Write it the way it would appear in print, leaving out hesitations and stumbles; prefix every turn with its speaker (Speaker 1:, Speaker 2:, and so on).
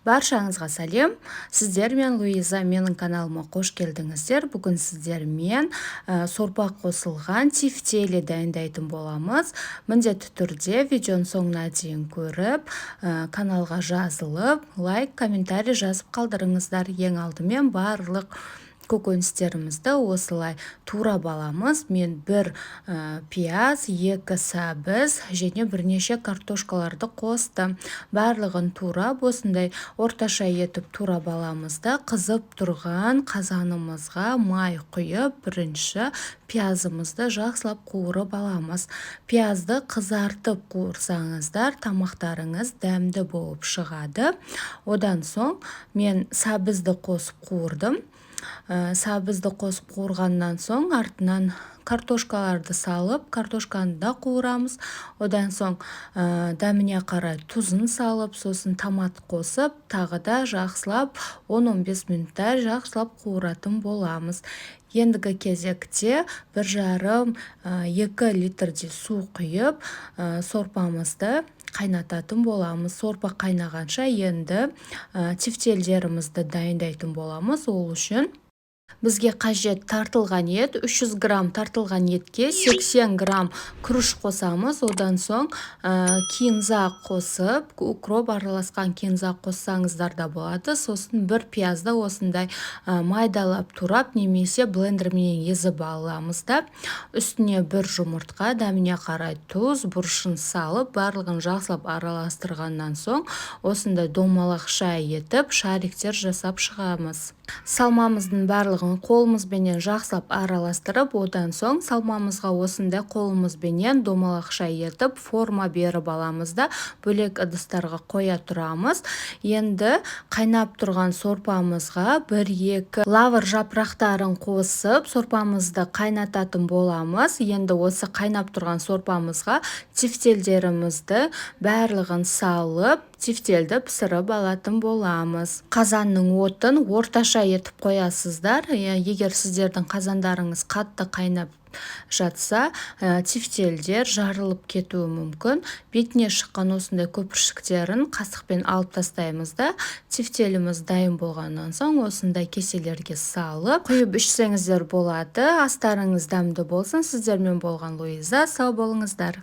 Speaker 1: Баршаңызға сәлем! Сіздермен Луиза. Менің каналыма қош келдіңіздер. Бүгін сіздермен сорпа қосылған тефтели дайындайтын боламыз. Міндетті түрде видеоның соңына дейін көріп, каналға жазылып, лайк, комментарий жазып қалдырыңыздар. Ең алдымен барлық көкөністерімізді осылай турап аламыз. Мен бір пияз, екі сәбіз және бірнеше картошкаларды қостым. Барлығын турап, осындай орташа етіп турап аламыз да, қызып тұрған қазанымызға май құйып, бірінші пиязымызды жақсылап қуырып аламыз. Пиязды қызартып қуырсаңыздар, тамақтарыңыз дәмді болып шығады. Одан соң мен сәбізді қосып қуырдым. Сәбізді қосып қуырғаннан соң артынан картошкаларды салып, картошканы да қуырамыз. Одан соң дәміне қарай тұзын салып, сосын томат қосып, тағы да жақсылап 10-15 минуттай жақсылап қуыратын боламыз. Ендігі кезекте 1,5-2 литрдей су құйып, сорпамызды қайнататын боламыз. Сорпа қайнағанша енді тефтельдерімізді дайындайтын боламыз. Ол үшін бізге қажет тартылған ет. 300 грамм тартылған етке 80 грамм күріш қосамыз. Одан соң кинза қосып, укроп араласқан кинза қоссаңыздар да болады. Сосын бір пиязды осындай майдалап турап немесе блендерменен езіп аламыз да, үстіне бір жұмыртқа, дәміне қарай тұз, бұрышын салып, барлығын жақсылап араластырғаннан соң осындай домалақша етіп шариктер жасап шығамыз. Салмамыздың барлығын қолымызбенен жақсылап араластырып, одан соң салмамызға осындай қолымызбенен домалақша етіп форма беріп аламыз да, бөлек ыдыстарға қоя тұрамыз. Енді қайнап тұрған сорпамызға бір-екі лавр жапырақтарын қосып, сорпамызды қайнататын боламыз. Енді осы қайнап тұрған сорпамызға тефтельдерімізді барлығын салып, тефтельді пісіріп алатын боламыз. Қазанның отын орташа етіп қоясыздар. Егер сіздердің қазандарыңыз қатты қайнап жатса, тефтельдер жарылып кетуі мүмкін. Бетіне шыққан осындай көпіршіктерін қасықпен алып тастаймыз да, тефтеліміз дайын болғаннан соң осындай кеселерге салып, құйып ішсеңіздер болады. Астарыңыз дәмді болсын! Сіздермен болған Луиза. Сау болыңыздар!